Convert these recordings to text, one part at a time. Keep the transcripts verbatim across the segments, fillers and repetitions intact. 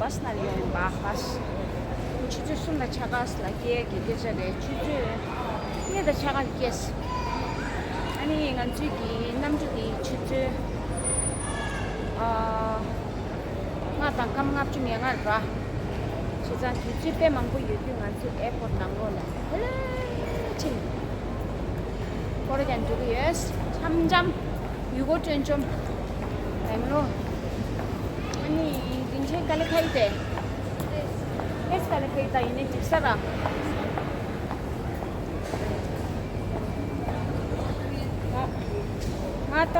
བྷ་སི་ནང་ཡོང་ཡིན་པ། བྷ་སི་ཆུ་ཚོད་གསུམ་དང་ཕྱེད་ཀ་ལ་སྐྱེལ་གྱི་སྐད་ཆ་རེད། ཆུ་ཚོད་གཉིས་དང་ཕྱེད་ཀ་ལ་སྐྱེལ། ཨ་ནི་ང་ཚོའི་གི་གནམ་གྲུ་དེ་ཆུ་ཚོད་ཨ་ལྔ་དང་སྐར་མ་ལྔ་བཅུ་ང་ལྔ་རེད་པ། བྱས་ཙང་དུས་ཚོད་དཔེ་མང་པོ་ཡོད་དུས་ང་ཚོ་ཨེར་པོར་ནང་ལོགས་ལ་ཧེ་ལེ་ཕྱིན། སྐོར་ཀྱང་འགྲོ་གི་ཡོད། འཆམ་འཆམ། ཡུལ་སྐོར་སྤྲོ་འཆམ། ལེགས་ལོ། ཨ་ནི་རིན་ཆེན་དཀའ་ལས་ཁག་ཡིན་ཏེ། ཨེས་དཀའ་ལས་ཁག་ཡིན་ད་ཡིན་ནའི་འགྲིག་ས་ར། ང་ང་ད།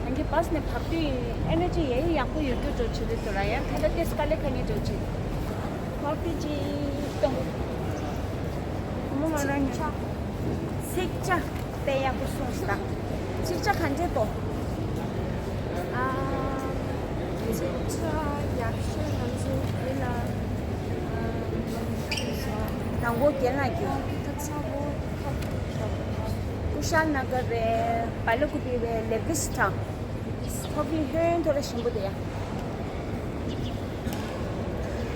ང་གི་བྷ་སི་ནས་བབས་དུས་ཨེ་ནར་ཇི་ཡ་ཡི་ཡག་པོ་ཡོད་རྒྱུ་འགྲོ་བྱེད་དུས་དུ་ར་ཡ་ད་ལྟ་ཏེས་དཀའ་ལས་ཁ་ནས་འགྲོ་བྱེད། ཁོ་པི་ཅི་གཏོང་། མོ་ང་རང་ཉོ། ཚིག་ཆ་དཔེ་ཡག་པོ་གསུངས་ས། ཚིག་ཆ་ག་འདྲས་ཏོ། ཨ། ཚིག་ཆ་ཡག་ཤོས་ང་ཚོའི་འདི་ལ། ཨ། དང་པོ་རྒན་ལགས་ཀྱིས། ཀུ་ཤལ་ནགར་རེད། སྦེལ་ཀོབ་པི་རེད། ལེ་ཝི་སི་ཊ། ཁོ་པི་ཧོན་ཐོ་ལ་ཞིམ་པོ་དེ་ཡ།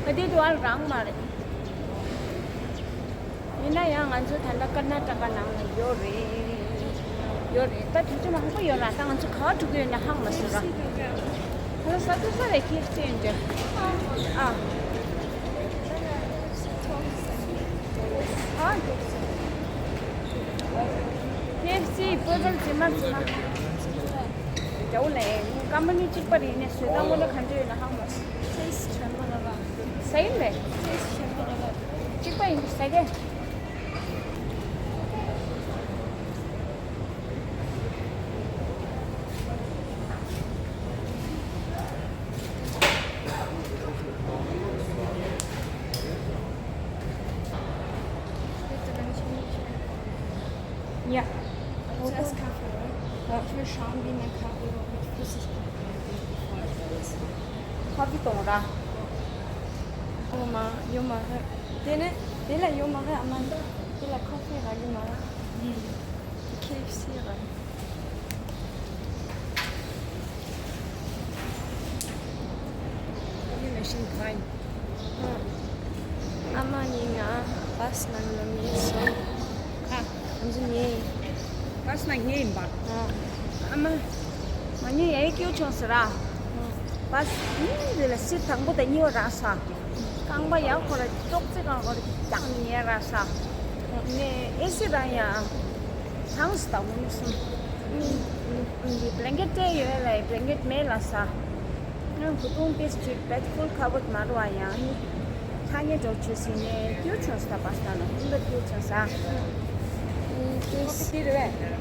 ཨ་དེ་དུ་ཨ་རང་མ་རེད། ཡིན་ན་ཡང་ང་ཚོ་ད་ལྟ་ཀར་ན་ཊ་ཀ་ནང་ལ་ཡོད་རེད། ཡོད་རེད། ད་དུས་ཚོད་མང་པོ་ཡོད་ལ་ད་ང་ཚོ་ག་པར་འགྲོ་གི་ཡོད་ན་ཧ་གོ་མ་སོང་ར། ཁ་ལག་ཟ་དུས་ས་རེད། ཁེ་ཨེཕ་སི་ཡིན་འདྲ། ཨ། ཨ། ཁེ་ཨེཕ་སི་སྤོས་ཚལ་རྫི་མ་རྫི་མ། རྒྱ་བོ་ལས་ཀམ་པ་ནི་གཅིག་པ་རེད་ནས་བཟོས་སྟངས་དངོས་གནས་ག་འདྲ་ཡོད་ན་ཧ་གོ་མ་སོང་། ཊེ་སི་ཊི་ཆེན་པོ་རེད་པ། ཟ་ཡིན་པས། ཊེ་སི་ཊི་ཆེན་པོ་རེད་པ། གཅིག་པ་ཡིན་ཟ་གས། Ja. Wo ist das Kaffee, oder? Ja. Ich will schauen, wie mein Kaffee überhaupt mit Flüssigkeit reagiert, bevor ich das esse. Kaffee གཏོང་ར། ཡོད་མ་ཡོད་མ་རེད། དེ་ནས་དེ་ལ་ཡོད་མ་རེད། ཨ་མ་དེ་ལ་ཁོ་ཧྥི་རག་གི་མ་རེད། ཁེ་ཨེཕ་སི་རག Coffee machine time. ཨ་མ་ནི་ང་བྷ་སི་ནང་ལ་ཉལ་སོང་། ཨ། ང་ཚོ་ཉལ། བྷ་སི་ནང་ཉལ་ཡིན་པ། ཨ། ཨ་མ། ང་གཉིས་ཡ་ཡི་སྐྱིད་བྱུང་ཟེར་ར། ཨ། བྷ་སི་གཉིས་རེ་ལ་སི་ཊི་དང་པོ་དང་གཉིས་པ་རག་སོང་། རྐང་པ་ཡར་འཁོར་ལ་ཅོག་ཙེ་སྒང་འཁོར་ལ་བཀྱགས་ནས་ཉལ་རག་སོང་། ཨ། ནས་ཨེ་སི་རང་ཡང་། གྲང་སོང་ད་ངོ་མ་སོང་། ཨ་ནི་བྷི་ལེང་ཀེཊ་སྤྲད་ཡོད་ལ་བྷི་ལེང་ཀེཊ་མེད་ལ་ཟ། ང་བུ་ཐུང་ཏེ་སྤྲད་པད་ཕུལ་ཁ་བོད་མ་རུ་བ་ཡང་ནི། ཐ་སྙད་འགྲོ་ཆོས་སྲིད་ནས་སྐྱུར་ཆོས་ས་པ་སྟ་ན་ཧུན་པ་སྐྱུར་ཆོས་ས། ཨ་ནི་ཏེ་སི་ཏི་རེད་པས།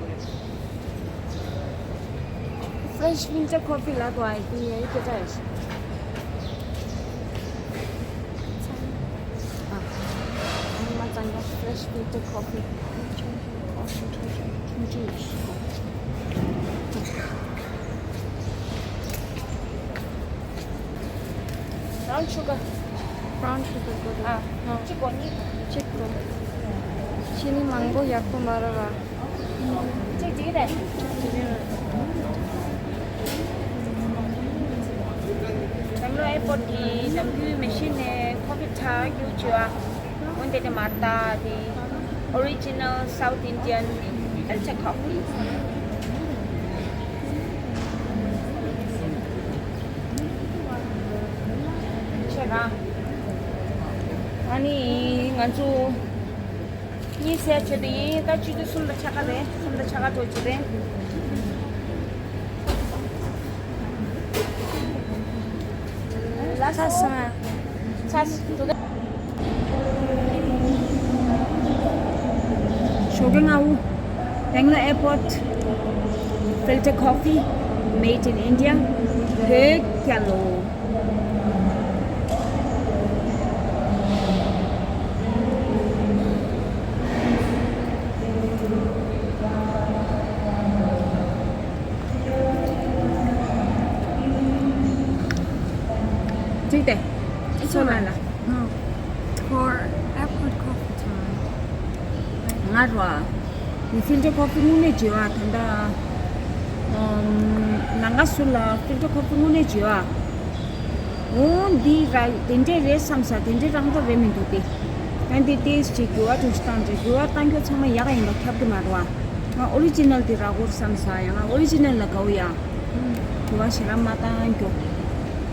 Fresh filter coffee ལ་དོ་ཨའི་ཏི་ཡའི་ཀེ་ཏ་ཡོད། ཨ། ཨ་ནི་མ་ཙང་ཡ་fresh filter coffee། Brown sugar. Brown sugar དགོས་རེད། ཨ། ཨ། གཅིག་གོ་གཉིས། གཅིག་དགོས། ཅི་ནི་མང་པོ་ཡག་པོ་མ་རེད་པ། གཅིག་འགྲིག་རེད། འཛམ་གླིང་ཨེར་པོར་ཊི་གི་ནམ་རྒྱུན་མེ་ཤིན་ནས་ཁོ་ཕི་ཁྲག་རྒྱུག་བྱེད་པ། འོན་ཏེ་དེ་མ་རེད་དེ། Original South Indian filter coffee. ཁྱེད་རང་། ཨ་ནི་ང་ཚོ་གཉིད་སད་བྱས་ཏེ་ཡིན། ད་ཆུ་ཚོད་གསུམ་དང་ཕྱེད་ཀ་རེད། གསུམ་དང་ཕྱེད་ཀ་འགྲོ་གི་རེད། ལགས་སོ། ཚར་སོང་། ཚར་སོང་། ཞོགས་ཀས་སྔ་པོ། Bangalore Airport, filter coffee, made in India. བོད་རྒྱལ་ལོ། འགྲིག་སྟེ། It's all right. ལ། ཨང་། For airport coffee time. ང་རོ། ནི་ཕིལ་ཊར་ཁོ་ཕི་དངོས་གནས་བརྗེ་བ་ད་ལྟ། ཨམ། ལང་ཀ་སུ་ལ་ཕིལ་ཊར་ཁོ་ཕི་དངོས་གནས་བརྗེ་བ། འོ་འདི་ར་དེ་འདྲས་རེད་བསམ་ས། དེ་འདྲས་རང་ད་རེད་མི་འདུག་སྟེ། ཡང་འདི་ཏོག་ཙམ་འགྱུར་བ་འདྲ་ཞིག་བཏང་འདྲ། འགྱུར་བ་བཏང་རྒྱུ་ཚང་མ་ཡག་ག་ཡིན་པ་ཁྱབ་ཀྱི་མ་རེད་བ། ང་ཨོ་རི་ཇི་ནལ་འདི་རག་གོ་བསམ་ས། ཡང་ང་ཨོ་རི་ཇི་ནལ་ལ་དགའ་བོ་ཡ། འགྱུར་བ་ཞེ་དྲག་མ་བཏང་རྒྱུ།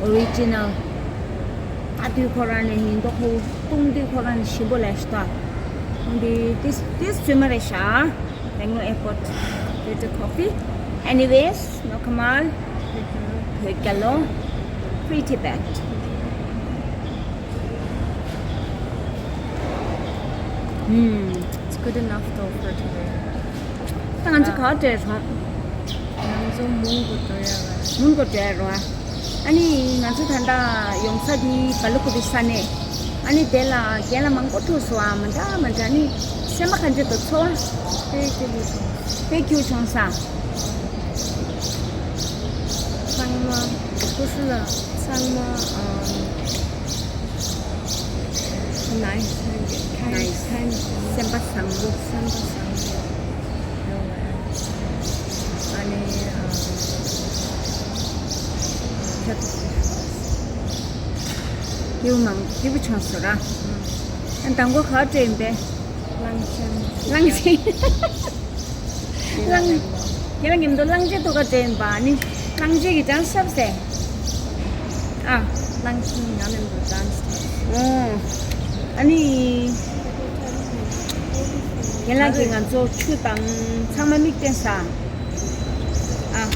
ཨོ་རི་ཇི་ནལ། ཨ་དུས་ཁོ་རང་ནས་ཡིན་མདོག་ཁོ་གཏོང་དུས་ཁོ་རང་ནས་ཞིམ་པོ་ལས་ཤི་ད། འདི་ཏོག་ཙམ་ཏོག་ཙམ་བཙོས་མ་རེད་ཤག Bangalore Airport Filter Coffee. Anyways, ནོ་ཁ་མལ། བོད་རྒྱལ་ལོ། Free Tibet. ཧུམ། It's good enough though for today. ད་ང་ཚོ་ག་པར་འགྲོ་ཡ་རེད། ང་ཚོ་མོན་གྷོ་འགྲོ་ཡ་རེད། མོན་གྷོ་འགྲོ་ཡ་རེད་བ། ཨ་ནི་ང་ཚོ་ད་ལྟ་ཡོང་ས་དེ་སྦེལ་ཀོབ་ཀྱི་ས་གནས། ཨ་ནི་དེ་ལ་རྒན་ལགས་མང་པོ་ཐུག་སོང་བ། མི་འདྲ་མི་འདྲ། ཨ་ནི་སེམས་པ་ག་འདྲ་འདུག་ཚོར་བ། དཔེ་སྐྱིད་པོ་བྱུང་། དཔེ་སྐྱིད་པོ་བྱུང་ས། ཚང་མ་ཀུ་ཤུ་ལ་ཚང་མ་ཨམ། Nice, thank you. Nice. Thank you. སེམས་པ་བཟང་པོ། སེམས་པ་བཟང་པོ་ཡོད་པ། ཨ་ནི་ཨ། ཁྱོད་སྐྱིད་པོ་མང་སྐྱིད་པོ་བྱུང་སོང་ར། ཨ་དང་པོ་ག་པར་འགྲོ་ཡིན་པས། གླང་ཆེན། གླང་ཆེན། གླང་། ཁྱེད་རང་མཉམ་དུ་གླང་ཆེན་ཐོག་ཁ་འདྲེན་པ་ནི། གླང་ཆེན་གྱི་གྲངས་ཤབ་ཟེ། ཨ། གླང་ཆེན་ང་མཉམ་དུ་གྲངས་ཤབ། ཨོ། ཨ་ནི། རྒན་ལགས་ཀྱིས་ང་ཚོ་ཆུ་དང་ཚང་མ་མིག་བསྟན་ས། ཨ།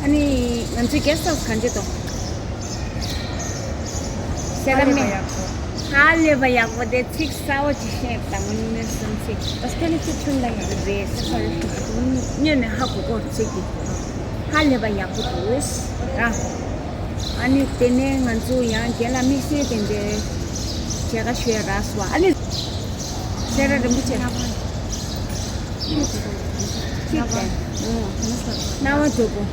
ཨ་ནི་ང་ཚོའི་གེ་སི་ཊི་ཧའུ་སི་གང་ཅི་དང་། སེ་ར་སྨད། ཧ་ལས་པ་ཡག་པོ། ཧ་ལས་པ་ཡག་པོ་དེ་ཚིག་གསར་པོ་ཅིག་བཤད་དང་། དངོས་གནས་བསམ་ཚིག་ད་སྐད་ནི་ཚིག་ཆུང་ལ་ཡག་རེད། སེ་སོ་རི། སྙན་ནས་ཧ་གོ་གོ་ཚིག་དེ། ཧ་ལས་པ་ཡག་པོ་འདུག་ར། ཨ་ནི་དེ་ནས་ང་ཚོ་ཡང་རྒན་ལགས་དམིགས་བསལ་དེ་འདྲའི་མཇལ་ཁ་ཞུ་ཡ་རག་སོང་བ། ཨ་ནི་སེ་ར་རིན་པོ་ཆེ། ཁྱེད་ཁྱེད་དེ། ཨོ། སྣང་བ་དོད་པོ།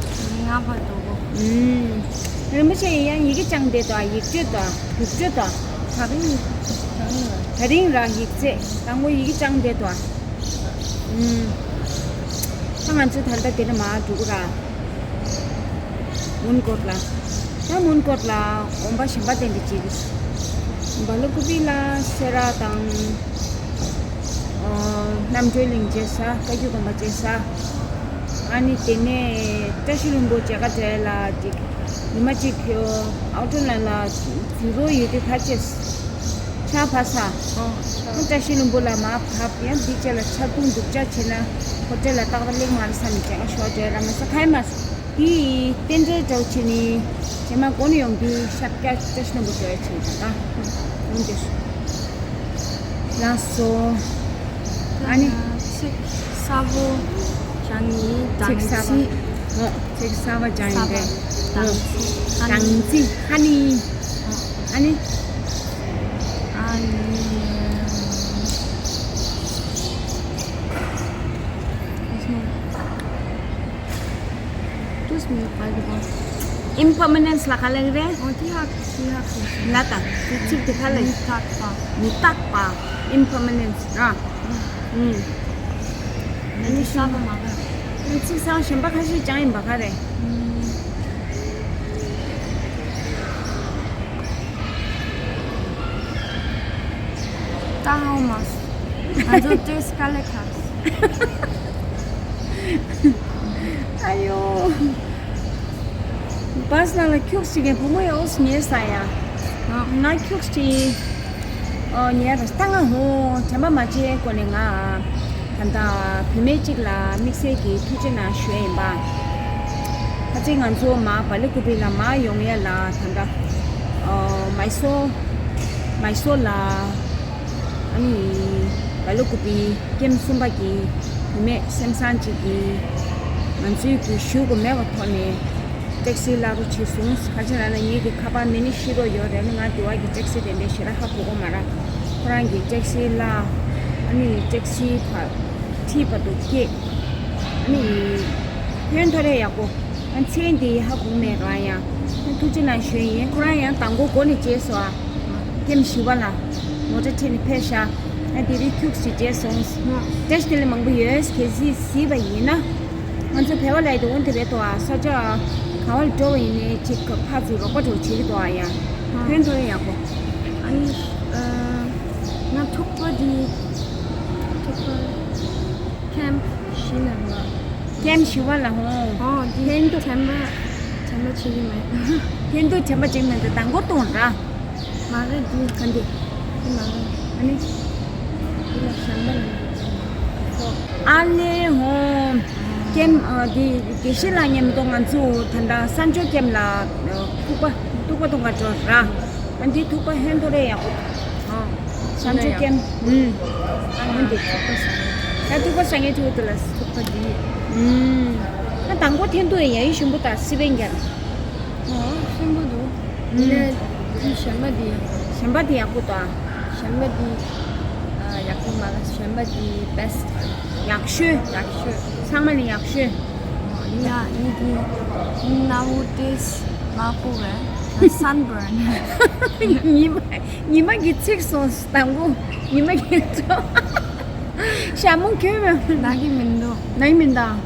ང་བ་དོད་པོ། ཨུམ། རིན་པོ་ཆེ་ཡིན་ཡང་ཡི་གེ་བཅངས་བསྡད་དོ། ཡིག་སྤྲོད་དོ། ཡིག་སྤྲོད་དོ། ད་རིང་། ད་རིང་། ད་རིང་ར་ཡིག་ཚད་དང་པོ་ཡི་གེ་བཅངས་བསྡད་དོ། ཨུམ། ད་ང་ཚོ་ད་ལྟ་དེ་ནས་མར་འགྲོ་གི་ར། མོན་གྷོ་ལ། ད་མོན་གྷོ་ལ་དགོན་པ་གཞན་པ་དེ་འདྲ་ཅིག་སྦེལ་ཀོབ་ལ་སེ་ར་དང་། ཨོ། རྣམ་གྲོལ་གླིང་མཇལ་ས། བཀའ་བརྒྱུད་དགོན་པ་མཇལ་ས། ཨ་ནི་དེ་ནས་བཀྲ་ཤིས་ལྷུན་པོ་མཇལ་ཁ་འགྲོ་ཡ་ལ་ཅིག་ཉི་མ་གཅིག་ཨའུ་ཊར་ལའིན་ལ་འཛུལ་རོགས་ཡོད་དུས་ཁ་ཆེས། ཆར་བབས་ས། ཨོ། བཀྲ་ཤིས་ལྷུན་པོ་ལ་མར་བབས། ཡང་འདི་རྗེས་ལ་ཆར་གདུང་སྡུག་ཅག་བྱས་ན་ཧོ་ཊེལ་ལ་ཏག་ཏག་སླེབས་མ་རེད་བསམ་ནས་མཇལ་ཁ་ཞུ་བ་འགྲོ་ཡ་རག་མ་སོང་། ཁ་ཡ་མ་སོང་། དེ་རྟེན་འབྲེལ་འདྲ་བོ་བྱས་ནས་རྗེས་མ་དགོན་ནས་ཡོང་དུས་ཤར་རྒྱག་བཀྲ་ཤིས་ལྷུན་པོ་འགྲོ་ཡ་བྱས་ཀྱང་ད། འོན་ཏེ། ལགས་སོ། ཨ་ནི། ཚིག་གསར་པ་སྦྱངས་ཡིན། ཚིག་གསར་པ། སྦྱངས་ཡིན། ཨོ། ཚིག་གསར་པ་སྦྱངས་ཡིན་པས། སྦྱངས་ཡིན། ཨོ། སྦྱངས་ཡིན། ཧ་ནི། ཨ་ནི། ཨ་ནི། Just me, I don't know. Impermanence ལ་ག་ལབ་རེད། ཨོ། དེ་ཧ་གོ། དེ་ཧ་གོ། ལ་དང་དེ་ཚིག་དེ་ག་ལ། མི་རྟག་པ། མི་རྟག་པ། Impermanence ར། ཨུམ། ཨ་ནི་གསར་པ་མ་ག་ཚིག་གསར་པ་གཞན་པ་ཁ་ཤས་སྦྱངས་ཡིན་པ་ག་རེད། ད་ཧ་མ་སོང་། ང་ཚོ་ཏོག་ཙམ་དཀའ་ལས་ཁག་སོང་། ཨ་ཡོ། བཱས་ནང་ལ་ཁྱུག་ཅིག་གི་བུ་མོ་ཡང་འོ་སི་ཉལ་ས་ཡ། ང་ཁྱུག་ཅིག་ཨོ་ཉལ་ར་ད་ང་ཧོ་དྲན་པ་མ་བརྗེད་སྒོ་ནས་ང་ད་ལྟ་བུད་མེད་ཅིག་ལ་དམིགས་བསལ་གྱི་ཐུགས་རྗེ་གནང་ཞུ་ཡ་ཡིན་པ། ཁ་ཅིག་ང་ཚོ་མ་བ་ལི་ཀུ་པི་ལ་མ་ཡོང་ཡ་ལ་ད་ལྟ་ཨོ་མའི་སོར་མའི་སོར་ལ། ཨ་ནི་བ་ལི་ཀུ་པི་ཀེམ་གསུམ་པ་གི་བུད་མེད་སེམས་བཟང་ཅིག་གིས་ང་ཚོའི་གི་ཞུ་དགོས་མེད་པ་ཐོག་ནས་ཊེག་སི་གླ་རོགས་བྱས་སོང་། ག་ཅི་ལབ་ན་ངེད་ཀྱི་ཁ་པར་མེ་ནི་ཤི་རོགས་ཡོད་རེད། ཨ་ནི་ང་དེ་བ་གི་ཊེག་སི་དེ་འདྲའི་ཞེ་དྲག་ཧ་གོ་གོ་མ་རེད། ཁོ་རང་གིས་ཊེག་སི་གླ། ཨ་ནི་ཊེག་སི་བར་ཁྲིད་བར་དུ་སྐྱེལ། ཨ་ནི་ཕན་ཐོགས་རེ་ཡག་པོ། ཨ་མཚན་དེ་ཧ་གོ་མེད་རང་ཡང་། ཨ་ཐུགས་རྗེ་གནང་ཞུ་ཡིན། ཁོ་རང་ཡང་དང་པོ་འགོ་ནས་བྱས་སོ། ཨ་ཀེམ་བཞི་པ་ལ་མོ་ཊ་ཁྲིད་ནས་ཕེབས་ཤག་ཨ་དེ་རིང་ཁྱུག་ཅིག་བྱས་སོང་། བཀྲ་ཤིས་བདེ་ལེགས་མང་པོ་ཡོད། གལ་སྲིད་གཟིགས་པ་ཡིན་ན། ང་ཚོ་བལ་བ་ལ་ཡི་དོ་འོན་ཏེ་རེད་དོ། ཨ་ས་ཆ་ ག་བར་འགྲོ་བ་ཡིན་ནའི་ཅིག་ཕར་ཚུར་རོགས་པ་འགྲོ་བྱེད་ཀྱི་འདུག་ཨ་ཡ། ཨ། ཕན་ཐོགས་ཡག་པོ། ཨ་ནི། ཨ། ང་ཐུག་པ་འདི། ཐུག་པ། ཁེམ་བཞི་ལ་ལ། ཁེམ་བཞི་བ་ལ་ཧོ། ཨོ་འདི་ཕན་ཐོགས། དྲན་པ། དྲན་པ་བྱེད་ཀྱི་མེད། ཕན་ཐོགས་དྲན་པ་བྱེད་ཀྱི་མེད་འདི་དང་པོ་གཏོང་ར། མ་རེད་འདི། ག་འདི། འདི་མ་རེད། ཨ་ནི། འདི་ལ་གཞན་པ་ལ་འདི་ཨ་ལེ་ཧོ། ཀེམ་ཨ་འདི་དགེ་བཤེས་ལགས་མཉམ་དུ་ང་ཚོ་ད་ལྟ་གསང་སྤྱོད་ཀེམ་ལ་ཨ་ཐུག་པ་ཐུག་པ་གཏོང་ག་འགྲོ་ར། ཨ་འདི་ཐུག་པ་ཧན་ཐོ་རེ་ཡག་པོ། ཨ་གསང་སྤྱོད་ཀེམ། ཨུམ། ཨ་འདི་ཐུག་པ་ཟ་ཡ་ཐུག་པ་ཟ་ངེ་ཐུག་དུ་ལ་ཐུག་པ་འདི། ཨུམ། ཨ་དང་པོ་ཐན་ཐུག་ཡ་ཡི་ཞིམ་པོ་དང་སི་པན་རྒྱ། ཨོ་ཞིམ་པོ་འདུག་ཨུམ། ཡིན་ནའི་དེ་གཞན་པ་དེ། གཞན་པ་དེ་ཡག་པོ་འདུག་ཨ། གཞན་པ་དེ། ཨ་ཡག་པོ་མ་རེད། གཞན་པ་དེ་བེ་སི་ཊི། ཡག་ཤོས། ཡག་ཤོས། ཚང་མ་ལས་ཡག་ཤོས། ཨོ་ཡིན་ན་ཡིན་དེ་སྣ་བུག་ཏོག་ཙམ་དམར་པོ་རེད། ད་སན་བརན། ཉི་མ་ཉི་མ་གིས་ཚིག་སོང་དང་པོ་ཉི་མ་གིས་ཚོ། ཞྭ་མོ་ཁྱོད་མ། ན་གི་མི་འདུག་ན་གི་མི་འདུག་ཨུ་ཨུ།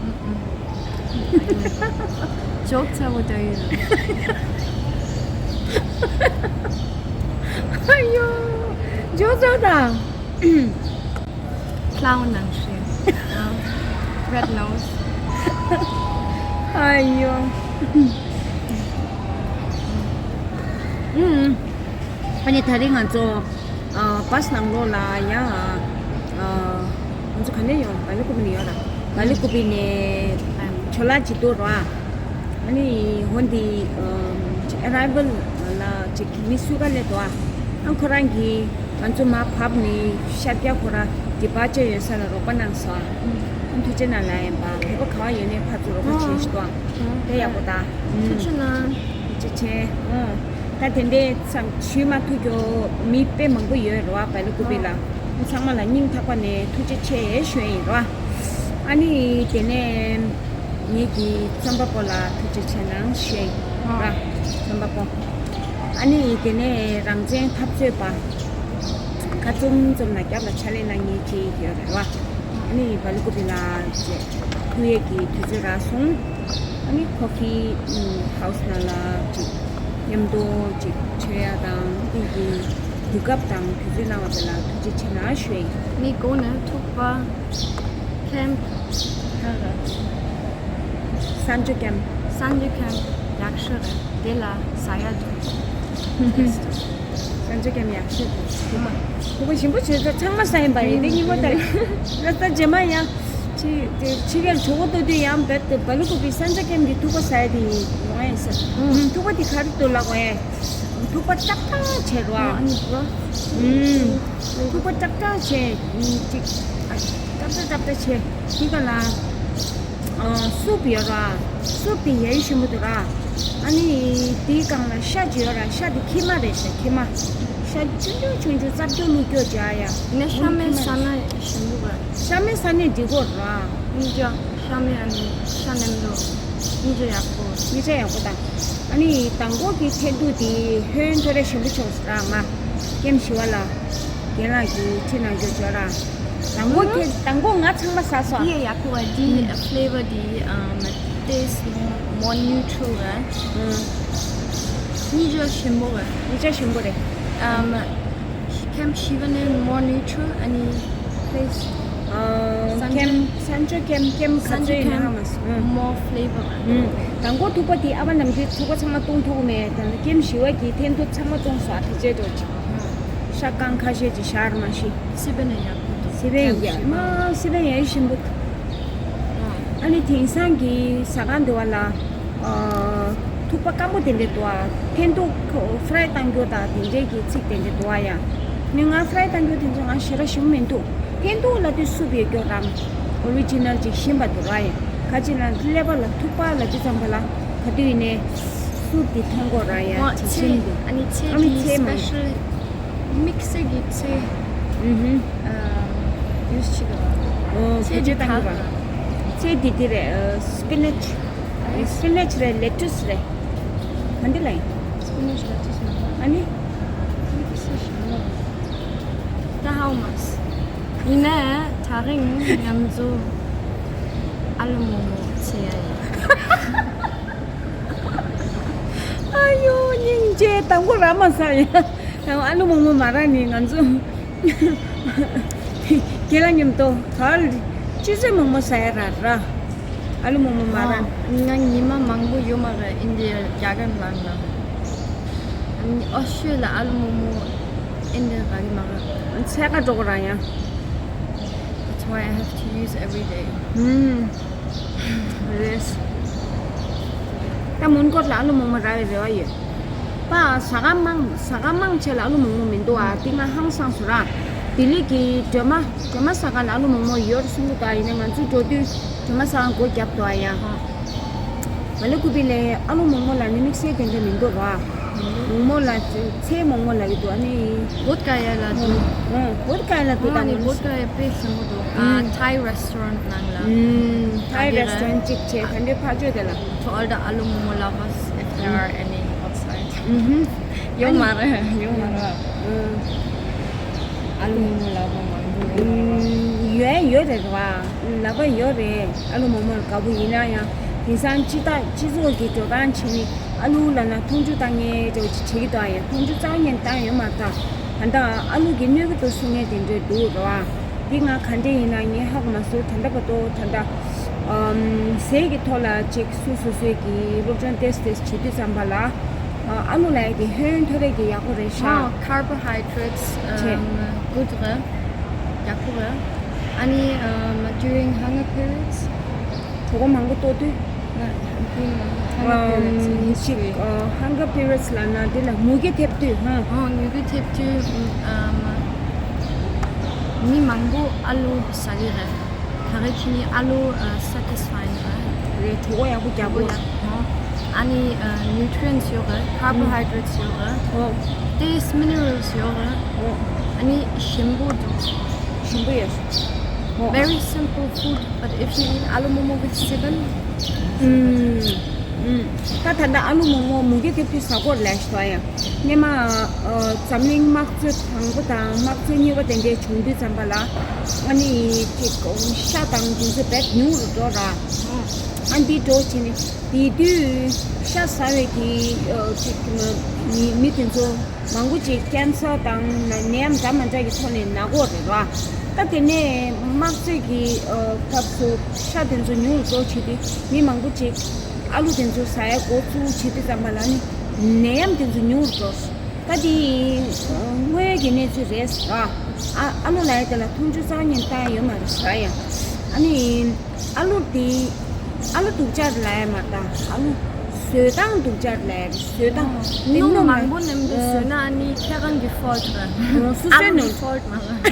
ཇོག་ཚ་བོ་ད་ཡོད། ཨ་ཡོ། ཇོག་ཚ་ད། ཁ་ལའུན་ནང་བཞིན། Red nose། ཨ་ཡོ། ཨུ། ཨ་ནི་ད་རིང་ང་ཚོ། ཨ་བྷ་སི་ནང་ལོགས་ལ་ཡང་། ཨ་ང་ཚོ་ག་ནས་ཡོང་། བ་ལི་ཀུ་པི་ནས་ཡོང་ར། བ་ལི་ཀུ་པི་ནས་ཇོ་ལ་ཅིག་འདུག་ར། ཨ་ནི་ཧོན་དི་ཨ་ཅིག་ཨ་རའི་ཝལ་ལ་ཅིག་མི་སུ་ག་ལས་འདུག་ཨ། ཨ་ཁོ་རང་གིས་ང་ཚོ་མར་བབས་ནས་ཤར་རྒྱག་ཁོ་ར་ཌི་པར་ཅར་ཡོད་ས་ལ་རོགས་པ་གནང་སོང་ཨ། ཨ་ཐུགས་རྗེ་གནང་ལ་ཡིན་པ། བོད་པ་ག་བ་ཡོད་ནའི་ཕར་ཚུར་རོགས་པ་བྱེད་ཤི་འདུག་ཨ། དེ་ཡག་པོ་ད། ཐུགས་རྗེ་གནང་། ཐུགས་རྗེ་ཆེ། ཨོ། ད་དེ་འདྲའི་མཚམས་ཞུས་མ་ཐུབ་རྒྱུ་མི་དཔེ་མང་པོ་ཡོད་རེད་བ། བ་ལི་ཀུ་པི་ལ། ཨོ། ཚང་མ་ལ་སྙིང་ཐག་པ་ནས་ཐུགས་རྗེ་ཆེ་ཞུ་ཡ་ཡིན་རེད་བ། ཨ་ནི་དེ་ནས་ངེད་ཀྱི་རྩོམ་པ་པོ་ལ་ཐུགས་རྗེ་ཆེ་གནང་ཞུ་ཡ་ཡིན་ར། ཨོ། རྩོམ་པ་པོ། ཨ་ནི་དེ་ནས་རང་བཙན་འཐབ་རྩོད་པ། ཁ་བཙུམ་བཙུམ་ལ་རྒྱབ་ལ་ཕྱག་ལས་གནང་མཁན་ཅིག་ཡོད་རེད་བ། ཨ་ནི་བ་ལི་ཀུ་པི་ལ་ཅེ་ཐུག་ཡས་ཀྱི་དུས་ཚོད་རག་སོང་། ཨ་ནི་ཁོ་གི་ཧའུ་སི་ནང་ལ་ཅིག་མཉམ་དུ་ཅིག་མཆོད་ཡ་དང་དེ་གི་དུས་སྐབས་དང་དུས་ཚོད་གནང་བ་དེ་ལ་ཐུགས་རྗེ་ཆེ་གནང་ཞུ་ཡིན། ནི་གོང་ནས་ཐུག་པ་ཁེམ་ག་ར། གསང་སྤྱོད་ཀེམ། གསང་སྤྱོད་ཀེམ་ཡག་ཤོས་རེད། དེ་ལ་ཟ་ཡ་འདུག་སང་ཆ་ཀེམ་ཡག་ཤོས་དང་ཐུག་པ། ཐུག་པ་ཞིམ་པོ་བྱས་ཚོ་ཚང་མ་ཟ་ཡིན་པ་རེད། དེ་ཉིན་མོ་ལྟར་ལ་ད་རྗེས་མ་ཡང་ཕྱི་དེ་ཕྱི་རྒྱལ་གྲོགས་པོ་ལྟོས་དུས་ཡང་རྦད་དེ་བ་ལུ་ཀུ་པི་སང་ཆ་ཀེམ་གྱི་ཐུག་པ་ཟ་ཡ་དེ་ཡོང་ཡ་ཡིན་ས། ཐུག་པ་དེ་ག་རེ་འདུག་ལབ་པ་ཡ། ཐུག་པ་ཀྲག་ཀྲག་བྱས་རོ་ཨ། ཨ་ནི་བོ། ཐུག་པ་ཀྲག་ཀྲག་བྱས་ཅིག་ཀྲག་ཀྲག་ཀྲག་ཀྲག་བྱས་དེ་ག་ལ། སུབ་ཡོད་ར། སུབ་དེ་ཡ་ཡི་ཞིམ་པོ་འདུག་ར། ཨ་ནི་དེའི་སྒང་ལ་ཤ་ཅིག་ཡོད་ར། ཤ་དེ་ཁྱི་མ་རེད་ཤག་ཁྱི་མ། ཤ་ཆུང་ཆུང་ཆུང་ཆུང་རྩབ་ཀྱོག་བླུགས་ཀྱོག་བྱ་ཡ། ནས་ཤ་མེད་ས་ན་ཞིམ་པོ་ར། ཤ་མེད་ས་ནས་འགྲིག་གོ་ར། གཉིས་ཀ་ཤ་མེད་ཨ་ནི་ཤ་ནེམ་ལོ། གཉིས་ཀ་ཡག་པོ། གཉིས་ཀ་ཡག་པོ་དང་། ཨ་ནི་དང་པོ་གི་ཐེན་ཐུག་དེ་ཧོན་ཐོ་རེ་ཞིམ་པོ་བྱུང་སོང་ར། ང་ཀེམ་བཞི་བ་ལ། རྒན་ལགས་ཀྱིས་ཁྲིད་གནང་རྒྱུ་བྱོས་ར། དང་པོ་ཁྱེད་དང་པོ་ང་ཚང་མ་ཟ་སོང་། འདི་ཡ་ཡག་པོ་བ། འདི་ཨ་ཕི་ལེ་བར་འདི་ཨམ་ཏེས་མོ་མོ་ནིའུ་ཊྲལ་ར། གཉིས་ཆ་ཞིམ་པོ་བ། གཉིས་ཆ་ཞིམ་པོ་རེད། ཨམ་ཁེམ་བཞི་བ་ནས་མོ་ནིའུ་ཊྲལ་ཨ་ནི་ཏེས། ཨ་ཁེམ་སན་ཅོ་ཁེམ་ཁེམ་ག་ཚོད་ཡིན་ན་མ་སོང་། མོ་ཕི་ལེ་བར་བ། དང་པོ་ཐུག་པ་དེ་ཨ་མ་ནམ་རྒྱུན་ཐུག་པ་ཚང་མ་བཏུང་ཐུབ་མེད། ད་ནི་ཀེམ་བཞི་བ་གི་ཐེན་ཐུག་ཚང་མ་བཏུང་སོང་། ཨ་ཐུག་ཅེ་འགྲོ་ཅིག་ཤ་རྐང་ཁ་ཤས་ཅིག་བཞག་མ་ཤི། སི་པན་ཡག་པོ་འདུག་སི་པན་ཡ་མ་སི་པན་ཡ་ཞིམ་པོ་འདུག་ཨ་ནི་དེང་སང་གི་ཟ་ཁང་འདི་བ་ལ་ཨ་ཐུག་པ་སྐམ་པོ་དེ་འདྲ་འདུག་ཨ། ཐེན་ཐུག་ཧྥ་རའི་བཏང་རྒྱུ་དང་དེ་འདྲའི་གི་ཚིག་དེ་འདྲ་འདུག་ཨ། ཡ་ནི་ང་ཧྥ་རའི་བཏང་རྒྱུ་དེ་ཚོ་ང་ཞེ་དྲག་ཞིམ་མི་འདུག་ཐེན་ཐུག་ལ་དུས་སུབ་ཡོད་རྒྱུ་རམ་ཨོ་རི་ཇི་ནལ་ཅིག་ཞིམ་པ་འདུག་ཨ། ཡ་ཁ་ཅིག་ལ་ཀླད་པ་ལ་ཐུག་པ་ལ་དུས་ཙམ་པ་ལ་ག་དུས་ཡིན་ནའི་སུབ་དེ་མཐོང་གོ་ར། ཡ་ཅིག་ཞིམ་འདུག་ཨ་ནི་ཚེ་ཨ་ནི་འདི་ཚེ་མང་སི་པེ་ཤལ། དམིགས་བསལ་གྱི་ཚེ། ཨུ་ཧུ། ཨ་ཡུས་ཅི་ག་ཨོ་ཚེ་ཕལ་ཆེར་འདི་བཏང་གི་ག་ར། ཚེ་འདི་འདི་རེད། ཨ་སི་པི་ནེཆ། ཨ་ཡུས། སི་པི་ནེཆ་རེད། ལེ་ཊུས་རེད། ག་འདི་ལ་ཡིན། སི་པི་ནེཆ་ལེ་ཊུས་མ་རེད། ཨ་ནི། དམིགས་བསལ་ཞིག་མ་རེད། ད་ཧའོ་མཱ་སི། ཡིན་ནའི་ད་རིང་ང་ཚོ་ཨ་ལོ་མོ་མོ་ཚེ་ཡ་ཡིན། ཨ་ཡོ་སྙིང་རྗེ། དང་པོ་ར་མ་ཟ་ཡ། ཨ་ལུ་མོག་མོག་མ་རག་ནི་ང་ཚོ། ཁྱེད་ལ་མཉམ་དུ་ག་ལ་ཅི་ཟེར་མོག་མོག་ཟ་ཡ་རག་ར། ཨ་ལུ་མོག་མོག་མ་རག་ང་ཉི་མ་མང་པོ་ཡོད་མ་རེད་ཨིན་ཌི་ཡ་རྒྱ་གར་ནང་ལ། ཨོ་ཤུ་ལ་ཨ་ལུ་མོག་མོག་ཨིན་ཌི་ཡ་རག་གི་མ་རེད། འཚོལ་ག་འགྲོ་གི་ར་ཡ། That's why I have to use every day. ཨུམ། རེད། ད་མོན་གྷོ་ལ་ཨ་ལུ་མོག་མོག་རག་པའི་རེ་བ་ཡོད། པ་ཟ་ཁང་མང་ཟ་ཁང་མང་ཆེ་ལ་ཨ་ལུ་མོག་མོག་མི་འདུག་ཨ། དེ་ང་ཧང་སངས་སོང་ར། ལྡི་ལི་གི་སྒྲོལ་མ་སྒྲོལ་མ་ཟ་ཁང་ལ་ཨ་ལུ་མོག་མོག་ཡོད་རེད་གསུང་གི་འདུག་ཨ། ཡིན་ན་ང་ཚོ་འགྲོ་དུས་སྒྲོལ་མ་ཟ་ཁང་སྒོ་བརྒྱབ་འདུག་ཨ་ཡ། ང་ལ་ཀུ་པི་ལེ་ཨ་ལུ་མོག་མོག་ལ་ནི་དམིགས་བསལ་དེ་འདྲ་མི་འདུག་ར། མོག་མོག་ལ་ཚལ་མོག་མོག་ལ་གི་འདུག་ཨ་ནི། བོད་ཀ་ཡ་ལ་འདུག་ཨ་བོད་ཀ་ཡ་ལ་འདུག་ཨ་ནི་བོད་ཀ་ཡ་དཔེ་ཞིམ་པོ་འདུག་ཨ་Thai restaurant ནང་ལ། ཨུམ། Thai restaurant གཅིག་བྱས་ག་འདྲའི་ཕ་ཆོས་དེ་ལ། To all the ཨ་ལུ་མོག་མོག་lovers, if there are any outside. ཨུམ། ཡོད་མ་རེད་ཡོད་མ་རེད། ཨུམ། ཨ་ལུ་མོག་མོག་ལབ་པ་མང་པོ་ཡོད་མ་རེད། ཡོད་ཡོད་རེད་བ། ལབ་པ་ཡོད་རེད། ཨ་ལུ་མོག་མོག་ལ་དགའ་པོ་ཡིན་ན་ཡང་དེང་སང་སྤྱི་བཏང་སྤྱི་ཚོགས་ཀྱི་འགྲོ་སྟངས་བྱས་ནས་ཨ་ལུ་ལབ་ན་མཐོང་ཆུང་བཏང་མཁན་འདྲ་བོ་ཅིག་བྱེད་ཀྱི་འདུག་ཨ། ཡང་མཐོང་ཆུང་རྩ་བ་ཉིད་ནས་བཏང་ཡོད་མ་རེད། ད་ད་ལྟ་ཨ་ལུ་གི་གནོད་ཀྱི་འདུག་གསུང་མཁན་དེ་འདྲ་འདུག་རེད་བ། འདི་ང་ག་འདྲས་ཡིན་ན་ངས་ཧ་གོ་མ་སོང་། ད་ལྟ་བར་དུ་ད་ལྟ་ཨམ་ཟས་ཀྱི་ཐོག་ལ་ཅིག་སུ་སོ་སོས་ཀྱི་སློབ་སྦྱོང་ཏོག་ཙམ་བྱེད་དུས་ཙམ་པ་ལ་ཨ་ལུ་ལབ་ཡ་དེ་ཧོན་ཐོར་རེ་གི་ཡག་པོ་རེད་ཤག་ཨ་carbohydrates བྱས། um, good རེད། ཡག་པོ་རེད། ཨ་ནི་um, during hunger periods གྲོད་ཁོག་མང་པོ་ལྟོགས་དུས། ང་དེ་ང་ཧང་ག་པེ་རེད་ཅིག་ཧང་ག་པེ་རེད་ལབ་ན་དེ་ལ་མུ་གེ་ཐེབས་དུས་ཧང་། ཨོ་མུ་གེ་ཐེབས་དུས་ཨམ་མི་མང་པོ་ཨ་ལུ་ཟ་གི་རེད། ག་རེ་བྱས་ནས་ཨ་ལུ་satisfying རེད། རེད། གྲོད་ཁོག་ཡག་པོ་རྒྱག་གོ། ཨ་ནི་nutrients ཡོད་རེད། carbohydrates ཡོད་རེད། ཨོ། Taste minerals ཡོད་རེད། ཨོ། ཨ་ནི་ཞིམ་པོ་འདུག་ཞིམ་པོ་ཡོད། ཨོ། Very simple food, but if you eat ཨ་ལུ་མོག་མོག་with seven ཨུམ། ཨུམ། ད་ད་ལྟ་ཨ་ལུ་མོག་མོག་མུ་གེ་ཐེབས་དུས་ཟ་གོ་ལབ་ཤི་ཏོ་ཡ། སྔོན་མ་ཨ་འཛམ་གླིང་དམག་གཙོ་དང་པོ་དང་དམག་གཙོ་གཉིས་པ་དེ་འདྲས་བྱུང་དུས་ཙམ་པ་ལ་ཨ་ནི་ཅིག་ཤ་དང་དེ་ཚོ་དཔེ་ཉུང་རུ་འགྲོ་ར། ཨ་འདི་འགྲོ་བྱས་ནས་དེ་དུས་ཤ་ཟ་བའི་གི་ཨ་ཅིག་མི་མི་དེ་ཚོ། མང་པོ་ཅིག་ཀན་སར་དང་ནད་ཡམས་འདྲ་མི་འདྲ་གི་ཐོག་ནས་ན་གོ་རེད་བ། ད་དེ་ནས་དམག་རྩེད་ཀྱི་ཨ་སྐབས་སུ་ཤ་དེ་ཚོ་ཉུང་རུ་འགྲོ་བྱེད་དུས་མི་མང་པོ་ཅིག་ཨ་ལུ་དེ་ཚོ་ཟ་ཡ་འགོ་བཙུགས་བྱེད་དུས་ཙམ་པ་ལ་ནི་ནད་ཡམས་དེ་ཚོ་ཉུང་རུ་འགྲོ། ད་དེ་དངོས་ཡོད་ཀྱི་གནས་ཚུལ་རེད་ཟེར་བ། ཨ་ཨ་ལུ་ལབ་ཡ་དེ་ལ་མཐོང་ཆུང་རྩ་བ་ཉིད་བཏང་ཡ་ཡོད་མ་རེད་ཟེར་བ་ཡ། ཨ་ནི། ཨ་ལུ་དེ། ཨ་ལུ་སྡུག་ཅག་ལབ་ཡ་མ་རེད་ད། ཨ་ལུ་བཟོད་སྟངས་སྡུག་ཅག་ལབ་ཡ་རེད། བཟོད་སྟངས། སྣུམ་མང་པོ་ནེམ་དུ་བཟོས་ན་ཨ་ནི་ཁྱེད་རང་གི་ཕོལ་ཊི་རེད། སུ་ཨ་ལུ་གི་ཕོལ་ཊི་མ་རེད།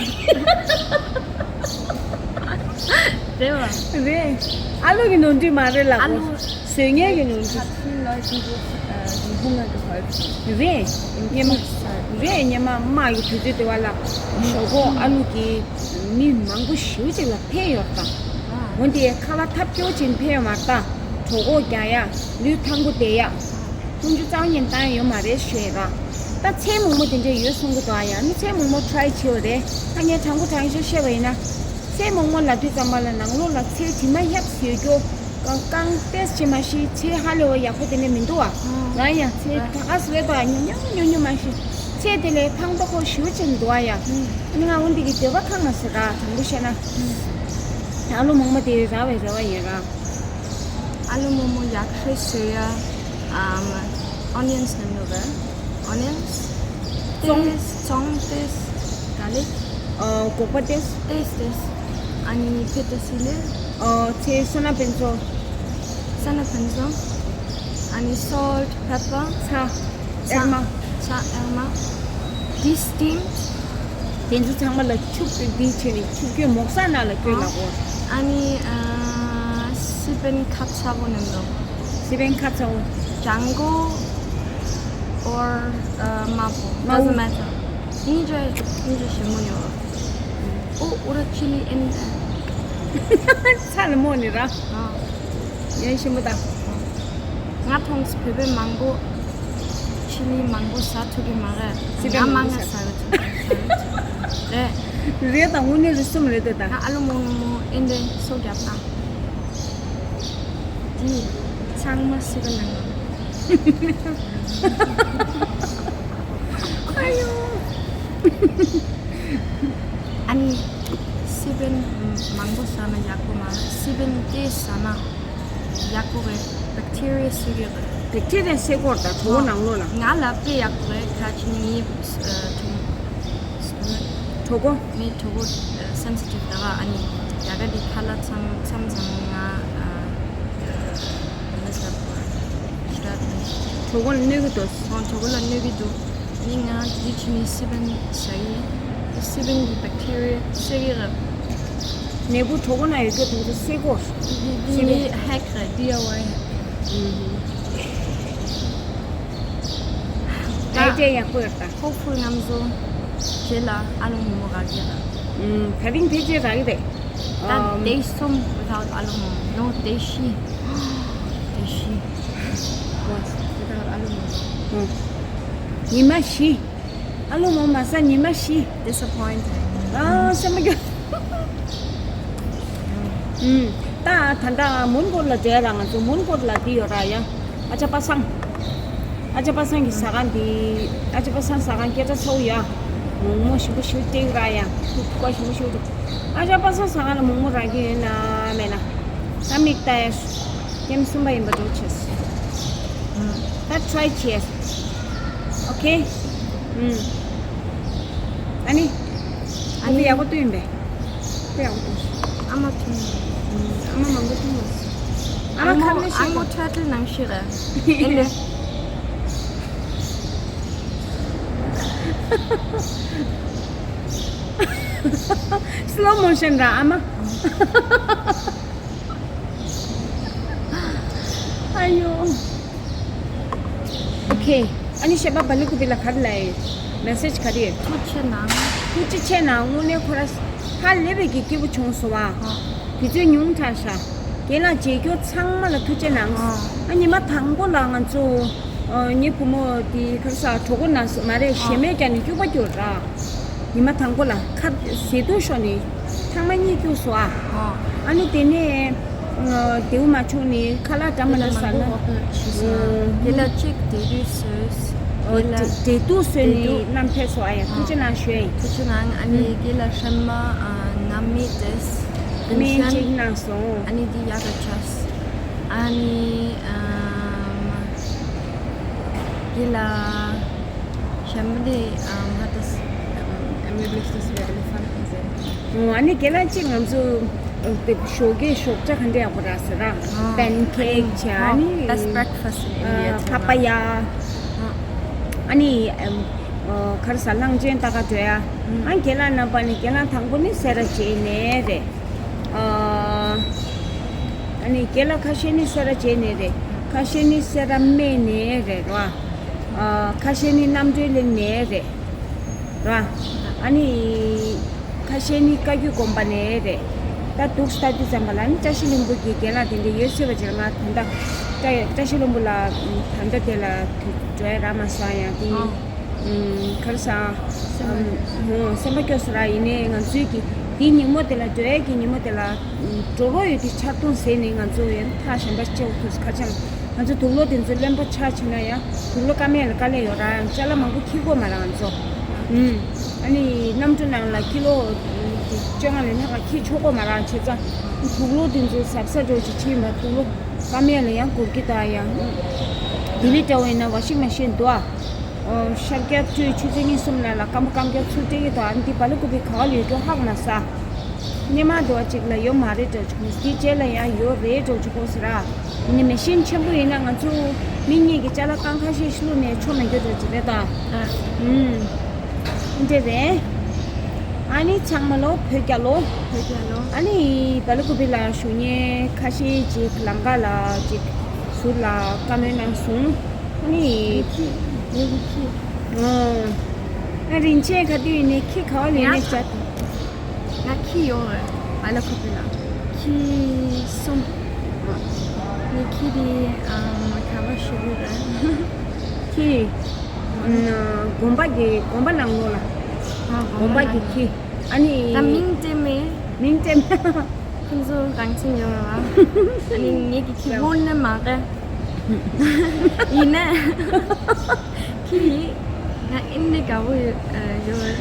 རེད་བ། རེད། ཨ་ལུ་གི་ནོར་འཁྲུལ་མ་རེད་ལབ་ཨ་དགོས། ལུ་བཟོ་མཁན་གྱི་ནོར་འཁྲུལ། Hat vielen Leuten gut, äh, die Hunger geholfen. རེད། སྔོན་མ། རེད། སྔོན་མ་དམག་གི་དུས་ཚོད་དེ་བ་ལ་ཞོག་ཁོག་ཨ་ལུ་གི་མི་མང་པོ་ཞེ་པོ་ཅིག་ལ་ཕན་ཡོད་ད། འོན་ཏེ་ཁ་ལག་ཐབས་སྐྱོ་ཅན་ཕན་ཡོད་མ་རེད་ད། གྲོད་ཁོག་རྒྱག་ཡ། ལུས་ཐང་པོ་བསྡད་ཡ། ཁོང་ཚོ་རྩ་བ་ཉིད་ནས་བཏང་ཡ་ཡོད་མ་རེད་ཞུ་ཡ་ར། ད་ཚལ་མོག་མོག་དེ་འདྲས་ཡོད་གསུང་གི་འདུག་ཨ། ཡང་ན་ཚལ་མོག་མོག་ཊི་རའི་བྱེད་པ་རེད། ད་ངས་དྲང་པོ་དྲང་བཞག་བཤད་པ་ཡིན་ན། ཚལ་མོག་མོག་ལབ་དུས་ཙམ་པ་ལ་ནང་ལོགས་ལ་ཚལ་དྲི་མ་ཡག་ཡོད་རྒྱུ། རྐང་རྐང་ཏོག་ཙམ་མ་གཏོགས་ཚལ་ཧ་ལས་པ་ཡག་པོ་དེ་འདྲས་མི་འདུག་ཨ། ང་ཡང་ཚལ་ད་ག་ཟེ་བས་ད་ཉུང་ཉུང་ཉུང་ཉུང་མ་གཏོགས་ཚལ་དེ་ལས་ཕངས་པ་ཁོ་ཞེ་པོ་ཅིག་འདུག་ཨ་ཡ། ཨ་ནི་ང་འོ་འདི་གི་འདོད་པ་ཁེངས་མ་སོང་ར། དྲང་པོ་བཤད་ན། ཨ་ལུ་མོག་མོག་དེ་རག་པའི་རེ་བ་ཡོད་ར། ཨ་ལུ་མོག་མོག་ཡག་ཤོས་བཟོ་ཡ། ཨམ། ཨོ་ནི་ཡོན་སི་ནམ་ཡོད་རེད། ཨོ་ནི་ཡོན་སི། ཙོང་། ཙོང་ཏོག་ཙམ། ག་ལིག་ཨ། སྒོག་པ་ཏོག་ཙམ། ཏོག་ཙམ་ཏོག་ཙམ། ཨ་ནི་ཕེ་ཏ་སི་ལེ། ཨ། ཚལ་སོ་ན་ཕུན་ཚོགས། སོ་ན་ཕུན་ཚོགས། ཨ་ནི་སོལ་ཊི། པེ་པར། ཚྭ། ཚྭ། ཨེར་མ། ཚྭ། ཨེར་མ། འདི་སི་ཊིམ། དེ་ཚོ་ཚང་མ་ལ་ཆུ་འདི་བྱས་ནས་ཆུ་སྐྱོན་མོག་ས་ནང་ལ་སྐྱོན་ལ་གོ། ཨ་ནི་ཨ། སི་པན་ཁ་ཚ་པོ་ནང་དུ། སི་པན་ཁ་ཚ་པོ། ཇང་གོ། or ཨ། དམར་པོ། དམར་པོ། Doesn't matter. ཉིན་རེ་ཉིན་རེ་ཞིམ་མོ་ཡོད། ཨོ། ཨོ་ར་ཅི་ལི་ཨེན། ཚྭ་ལ་མོ་ནི་ར། ཨ། ཡན་ཞིམ་པོ་དང་། ང་མཐོང་སི་བོད་པའི་མང་པོ་ཆི་ལི་མང་པོ་ཟ་ཐུབ་ཀྱི་མ་རེད། སི་པན་ང་མང་པོ་ང་ཟ་ཟ་གི་ཐུབ་ཟ་གི་ཐུབ་རེད། རེད་དང་དངོས་གནས་རེད་གསུམ་རེད་དེ་དང་། ང་ཨ་ལུ་མོག་མོག་ཨེ་འདྲས་སོ་རྒྱབ་དང་། དེ་ཚང་མ་སི་པན་ནང་ལ། ཨ་ཡོ། ཨ་ནི་སི་པན་མང་པོ་ཟ་ན་ཡག་པོ་མ་རེད། སི་པན་དེ་ཟ་ན་ཡག་པོ་རེད། བེག་ཊི་རི་ཡ་སེལ་གྱི་རེད། བེག་ཊི་རི་ཡ་སེལ་གྱི་རེད་ད། གྲོད་ཁོག་ནང་ལོགས་ལ། ང་ལ་དཔེ་ཡག་པོ་རེད། ཁ་ཅིག་ངའི་ཨ་གྲོད་ཁོག་ངའི་གྲོད་ཁོག་ཨ་སེན་སི་ཊིབ་ད་ག་ཨ་ནི་ཡ་ག་དེ་ཁ་ལག་མཚམས་མཚམས་མཚམས་ང་ཨ་ཨ་གྲོད་ཁོག་ལ་གནོད་ཀྱི་འདུག་ཨོ་གྲོད་ཁོག་ལ་གནོད་ཀྱི་འདུག་ངས་ང་དེ་བྱས་ནས་སི་པན་ཟ་གི་ཡིན། སི་པན་གྱི་བེག་ཊི་རི་ཡ་སེལ་གྱི་རེད། ནད་འབུ་གྲོད་ཁོག་ན་ཡོད་རྒྱུ་དེ་ཚོ་སེལ་གོ། འདི་འདི་ངའི་ཧེག་རེད། ཌི་ཨའི་ཝའི་ཧེག་རེད། ཨུམ། ཨའི་ཌི་ཡ་ཡག་པོ་ཡོད་ད། ཧོབ་ཕུལ་ང་ཚོ་རྗེས་ལ་ཨ་ལོ་མོ་མོ་རག་གི་རེད། ཨུམ། ད་རིང་ཕལ་ཆེར་རག་གི་རེད། ད་ཨམ། Day གསུམ་without ཨ་ལོ་མོ་མོ། No, day བཞི། Day བཞི། What? Without ཨ་ལོ་མོ་མོ། ཨུམ། ཉི་མ་བཞི། ཨ་ལོ་མོ་མ་ཟ་ཉི་མ་བཞི། Disappointed. ཨ་སེམས་པ་སྐྱོ། ཨུམ། ད་ད་ལྟ་མོན་གྷོ་ལ་འགྲོ་ཡ་ར། ང་ཚོ་མོན་གྷོ་ལ་འདི་ཡོད་ར་ཡ། ཨ་ཅག་པ་སངས། ཨ་ཅག་པ་སངས་ཀྱི་ཟ་ཁང་འདི། ཨ་ཅག་པ་སངས་ཟ་ཁང་སྐད་གྲགས་ཚ་བོ་ཡ། མོག་མོག་ཞིམ་པོ་ཞིག་སྟེར་ར་ཡ། ཐུག་ཐུག་པ་ཞིམ་པོ་ཞིག་འདུག་ཨ་ཅག་པ་སངས་ཟ་ཁང་ལ་མོག་མོག་རག་གི་ཡོད་ན་མེད་ན། ད་མིག་ལྟ་ཡ། ཀེམ་གསུམ་པ་ཡིན་པ་འགྲོ་ཆེས། ད་ཊ་རའི་བྱས། ཨོ་ཁེ། ཨ་ནི། ཨ་ནི་ཡག་པོ་བཏུས་ཡིན་པས། དཔེ་ཡག་པོ་བཏུས། ཨ་མ་བཏུས། ཨ་མ་མང་པོ་བཏུས་མ་སོང་། ཨ་མ་ཁ་ལས་ཤེས། ཨ་མ་ཊར་ཊལ་ནང་བཞིན་རེད། ཨེ་ལེ། སི་ལོ་མོ་ཤན་ར་ཨ་མ། ཨ་ཡོ། ཨོ་ཁེ། ཨ་ནི་གཞས་པ་བ་ལི་ཀུ་པི་ལ་ག་རེ་ལབ་ཡོད། མེ་སེ་ཇི་ག་རེ་ཡོད། ཐུགས་རྗེ་གནང་། ཐུགས་རྗེ་ཆེ་གནང་། དངོས་གནས་ཁོ་ར་ཧ་ལས་པའི་གི་སྐྱིད་པོ་བྱུང་སོང་བ། ཨ། དུས་ཚོད་ཉུང་དྲགས་ཤག་རྒན་ལགས་མཇལ་རྒྱུ་ཚང་མ་ལ་ཐུགས་རྗེ་གནང་། ཨ། ཨ་ཉི་མ་དང་པོ་ལ་ང་ཚོ་ཨ་ངའི་བུ་མོ་དེ་ག་རེ་ཟ་གྲོད་ཁོག་ན་མ་རེད། ཨ། གཞས་མེད་ཀྱང་ནི་སྐྱུག་པ་སྐྱུག་ར། ཉི་མ་དང་པོ་ལ་ཁ་ཟས་དུག་ཤོར་ནས་ཐང་མ་གཉིས་སྐྱུགས་སོང་ཨ། ཨ་ནི་དེ་ནས་ཨ་རྡེའུ་མ་བྱུང་ནས་ཁ་ལག་འདྲ་མི་འདྲ་ཟ་ན། དེ་ལ་གཅིག་བདེ་དུག་ཟོས། ཨོ། དེ་ལ་བདེ་དུག་ཟོས་ནས་བདེ་དུག་བསྣམས་ཕེབས་སོང་ཨ་ཡ། ཐུགས་རྗེ་གནང་ཞུ་ཡ་ཡིན། ཐུགས་རྗེ་གནང་། ཨ་ནི་ཨུ། དེ་ལ་ཧྲན་མ་ཨ་ང་མི་ཏེས། སྨན་གཅིག་གནང་སོང་། ཨ་ནི་དེ་ཡག་ག་ཆགས། ཨ་ནི་ཨམ། དེ་ལ་གཞན་པ་དེ་ཨམ་ཧ་ཏ་སི་ཨམ་ཨམ་ཨེ་ལི་ཕན་ཏི་ཟེར། ཨོ། ཨ་ནི་རྒན་ལགས་གཅིག་ང་ཚོ་ཨ་དེ་ཞོགས་ཀའི་ཞོགས་ཇ་ག་འདྲ་ཡག་པོ་རག་ཟེར་ར། ཨ། པན་ཁེག་བྱས། ཨ་ནི་best breakfast in India ཨ་ཕ་པ་ཡ། ཨ་ནི་ཨམ་ཨ་ག་རེ་ཟ། གླང་ཆེན་ལྟ་ག་འགྲོ་ཡ། ཨ་རྒན་ལགས་རྣམ་པ་ནི་རྒན་ལགས་དང་པོ་ནི་སེ་ར་བྱེས་ནས་རེད། ཨ་ནི་རྒན་ལགས་ཁ་ཤས་ནི་སེ་ར་བྱེས་ནས་རེད། ཁ་ཤས་ནི་སེ་ར་སྨད་ནས་རེད་ར། ཨ་ཁ་ཤས་ནི་རྣམ་གྲོལ་གླིང་ནས་རེད་ར། ཨ་ནི་ཁ་ཤས་ནི་བཀའ་བརྒྱུད་དགོན་པ་ནས་རེད། ད་འདུག་སེ་ལྟ་དུས་ཙམ་པ་ལ་ནི་བཀྲ་ཤིས་ལྷུན་པོ་གི་རྒན་ལགས་དེ་འདྲ་ཡོད་སྲིད་པ་ཅིག་ལ། ང་ད་ལྟ་བཀྲ་བཀྲ་ཤིས་ལྷུན་པོ་ལ་ད་ལྟ་དེ་ལ་འགྲོ་ཡ་རག་མ་སོང་། ཡང་དེ། ཨང་། ཨུམ། ག་རེ་ཟ། སེམས་པ། ཨུམ། སེམས་པ་སྐྱོ་སོང་ར། ཡིན་ནའི་ང་ཚོའི་གི་དེའི་ཉིན་མོ་དེ་ལ། འགྲོ་ཡས་ཀྱི་ཉིན་མོ་དེ་ལ། ཨུམ། གྲོད་ཁོག་ཡོད་དེ་ཆར་གདུང་ཟེར་ནས་ང་ཚོ་ཡང་ཐག་ཞན་པ་སྐྱེ་བོ་ཁུར་ཁ་ཆང་། ང་ཚོ་དུག་ལོག་དེ་ཚོ་རློན་པ་ཆག་ཕྱིན་ན་ཡང་དུག་ལོག་ཀ་མེད་ལ་དཀའ་ལས་ཡོད་ར། ཅ་ལག་མང་པོ་འཁྱེར་དགོས་མ་ར་ང་ཚོ། ཨུམ། ཨ་ནི་གནམ་གྲུ་ནང་ལ་ཀི་ལོ་བཅོ་ལྔ་ལས་ལྷག་ག་འཁྱེར་ཆོག་གོ་མ་ར། བྱས་ཙང་དུག་ལོག་དེ་ཚོ་གཟབ་གཟབ་འགྲོ་ཅིག་ཕྱིན་པ། དུག་ལོག་ཀ་མེད་ལ་ཡང་འགུར་གི་ད་ཡང་། ལྡི་ལི་འདྲ་བོ་ཡིན་ན་ཝ་ཤིང་མ་ཤིན་འདུག་ཨ། ཨོ། ཤར་རྒྱག་ཁྲུས་ཆུ་ཚོད་གཉིས་གསུམ་ནང་ལ་སྐམ་པོ་སྐམ་རྒྱག་ཚུར་སྤྲད་ཀྱི་ད། ཨ་ནི་འདི་བ་ལི་ཀུ་པི་ག་བ་ལ་ཡོད་འགྲོ་ཧ་གོ་མ་སོང་། སྙེ་མ་འདྲ་བོ་ཅིག་ལ་ཡོད་མ་རེད་འགྲོ་ཅིག་འདི་རྗེས་ལ་ཡང་ཡོད་རེད་འགྲོ་ཅིག་གོ་ཟེར་ར། ནི་མེ་ཤིན་ཆེན་པོ་ཡིན་ན་ང་ཚོ་མི་གཉིས་ཀྱི་ཅ་ལག་རྐང་ཁ་ཤས་ཤིག་བླུགས་ནས་ཆོ་མེད་རྒྱུ་འགྲོ་ཅིག་རེད་ད། ཨ། ཨུམ། འདི་རེད། ཨ་ནི་ཚང་མ་ལོ་བོད་རྒྱལ་ལོ། བོད་རྒྱལ་ལོ། ཨ་ནི་བ་ལི་ཀུ་པི་ལ་བཞུགས་མཁན་ཁ་ཤས་ཅིག་ལམ་ཁ་ལ་ཅིག་ཟུར་ལ་བཀའ་མོལ་གནང་སོང་། ཨ་ནི། ངའི་ཁྱི། ངའི་ཁྱི། ཨོ། ཨ་རིན་ཆེན་ག་དུས་ཡིན་ནའི་ཁྱི་ག་བ་ལེན་ནས་བྱ། ང་ཁྱི་ཡོད་རེད། བ་ལི་ཀུ་པི་ལ། ཁྱི་གསུམ། ངའི་ཁྱི་དེ་ཨམ་ག་བ་ཞུ་གི་རེད། ཁྱི། ཨ་དགོན་པ་གི་དགོན་པ་ནང་ལོགས་ལ། ཨ་དགོན་པ་གི་ཁྱི། ཨ་ནི། ད་མིང་སྤྲད་མེད། མིང་སྤྲད་མེད། ཁོང་ཚོ་རང་བཙན་ཡོད་རེད་བ། ཨ་ནི་ངེད་ཀྱི་ཁྱི་དངོས་གནས་མ་རེད། ཡིན་ན། ཁྱི་ཡིས་ང་ཨིན་ནི་དགའ་བོ་ཡོད་ཡོད།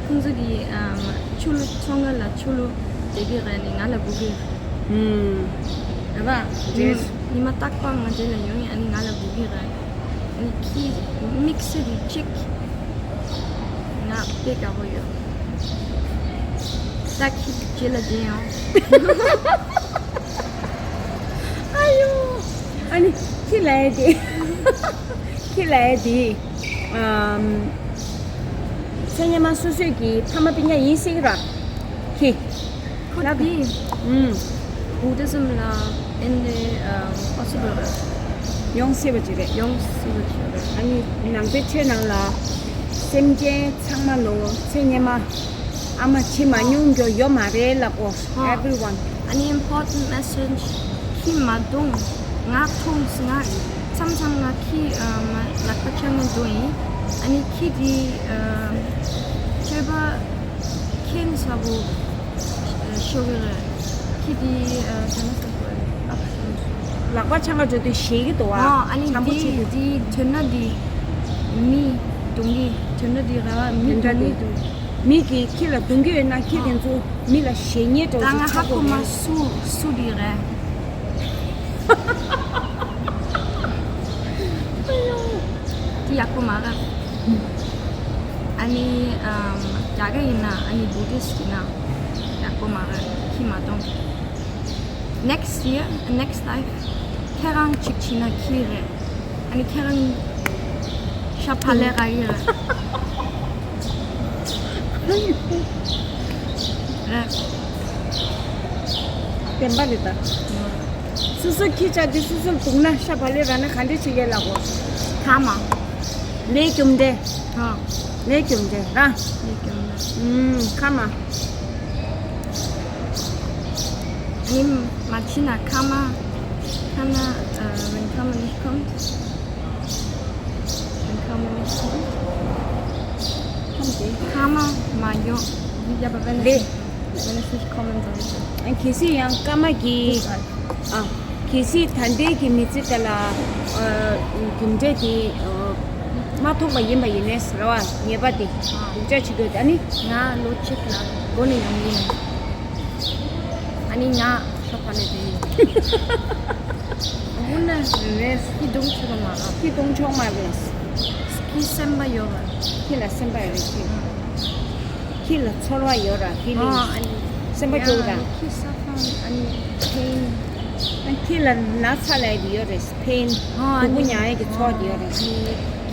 ཁོང་ཚོ་གི་ཨམ་ཆུ་ལུ་ཚོང་ཁང་ལ་ཆུ་ལུ་བསྡད་ཀྱི་རེད་ནི་ང་ལ་སྒུག་གི་རེད། ཧུམ། རེད་པ། རེད། ཉི་མ་རྟག་པར་ང་འདི་ལ་ཡོང་ཡིན། ཨ་ནི་ང་ལ་སྒུག་གི་རེད། ཨ་ནི་ཁྱི་དམིགས་བསལ་གྱི་གཅིག་ང་དཔེ་དགའ་བོ་ཡོད། ད་ཁྱི་རྗེས་ལ་བསྡད་ཡོང་། ཨ་ཡོ། ཨ་ནི་ཁྱི་ལ་ཡ་དེ། ཁྱི་ལ་ཡ་དེ། ཨམ། ཚེ་སྔོན་མ་སོ་སོས་ཀྱི་ཕ་མ་སྤུན་ཀྱག་ཡིན་སྲིད་ར། ཁྱི། ཁོ་ལ་དེ། ཨུམ། Buddhism ལ་ཨིན་དེ་possible རེད། ཡོང་སྲིད་པ་ཅིག་རེད། ཡོང་སྲིད་པ་ཅིག་རེད། ཨ་ནི་ནང་པའི་ཆོས་ནང་ལ་སེམས་ཅན་ཚང་མ་ལོ་ཚེ་སྔོན་མ་ཨ་མ་བྱེད་མ་མྱོང་རྒྱུ་ཡོད་མ་རེད་ལབ་གོ། ཨ། Everyone། ཨ་ནི་important message ཁྱི་མ་གཏོང་། ང་མཐོང་ང་མཚམས་མཚམས་ང་ཁྱི་ཨ་མ་ལག་པ་འཆང་ནས་འགྲོ་ཡིན། ཨ་ནི་ཁྱི་དེ་ཨ་སྤྱོད་པ་ཁྱད་མཚར་པོ་ཤོར་གི་རེད། ཁྱི་དེ་ཨ་ཟ་མ་ཟ་དགོས། ལག་པ་འཆང་ག་འགྲོ་དུས་ཞེད་ཀྱི་འདུག་བ། ཨ་ནི་འཆམ་པོ་བྱེད་དུས། དེ་དེ་དོན་ན་དེ་མི་གདོང་གི་དོན་ན་དེ་ར་བ་མི་གདོང་གི་འདུག་མི་གིས་ཁྱི་ལ་རྡུང་གི་ཡོད་ན་ཁྱི་དེ་ཚོ་མི་ལ་ཞེད་སྣང་འགྲོ་ད་ང་ཚོ་ཧ་ཆགས་གོ་མ་ཀྱི་རེད། སུ་སུ་དེ་རེད། དེ་ཡག་པོ་མ་རེད། ཨ་ནི་ཨམ་རྒྱ་གར་ཡིན་ན་ཨ་ནི་Buddhist ཡིན་ན་ཡག་པོ་མ་རེད། ཁྱི་མ་གཏོང་། Next year, next life ཁྱེད་རང་གཅིག་བྱིན་ན་ཁྱི་རེད། ཨ་ནི་ཁྱེད་རང་ཤ་བག་ལེབ་རག་གི་རེད། རེད། བདེན་པ་རེད་ད། སོ་སོ་ཁྱི་ཆགས་དུས་སོ་སོར་སྡུག་ན་ཤ་བག་ལེབ་རག་ན་ག་འདྲ་བྱེད་ཀྱི་ལབ་གོ། ཁ་མ། ལས་རྒྱུ་འབྲས། ཨ། ལས་རྒྱུ་འབྲས་ར། ལས་རྒྱུ་འབྲས། ཨུམ། ཁ་མ། ཨིན་མ་ཕྱིན་ན་ཁ་མ། ཁ་ན་ཨ་wenn Karma nicht kommt, wenn Karma nicht kommt, kommt die Karma མ་ཡོང་། Ja, aber wenn es ལས། Wenn es nicht kommen sollte. ཨ་གལ་སྲིད་ཡང་ཀརྨ་གིས། ཨ། གལ་སྲིད་ད་ལྟའི་གི་མི་ཚེ་དེ་ལ། ཨ། རྒྱུ་འབྲས་དེ། ཨ། མ་ཐོབ་པ་ཡིན་པ་ཡིན་ནའི་ཟེར་བ་ཉེས་པ་དེ། ཨ། སྡུག་ཅག་བྱེད་དགོས་ད་ནི། ང་ལོ་གཅིག་ལ་སྒོ་ནས་ཡོང་གི་ཡིན། ཨ་ནི་ང་ཤོག་པ་ནས་དེ་ཡིན། དངོས་གནས་རེད། ཁྱི་གདོང་ཆུ་ག་མ་རེད། ཁྱི་གདོང་ཆོག་མ་རེད། ཁྱི་སེམས་པ་ཡོད་རེད། ཁྱི་ལ་སེམས་པ་ཡོད་རེད་ཁྱི། ཁྱི་ལ་ཚོར་བ་ཡོད་ར། ཧྥི་ལིང་། ཨ་ནི་སེམས་པ་སྐྱོ་ར། ཡང་ཁྱི་ས་ཁང་ཨ་ནི་pain། ཨ་ཁྱི་ལ་ན་ཚ་ལབ་ཡ་དེ་ཡོད་རེད། pain། ཨ་སྡུག་པོ་ཨ་ནི་མྱངས་ཡ་གི་ཚོར་བ་དེ་ཡོད་རེད། ཨ་ནི་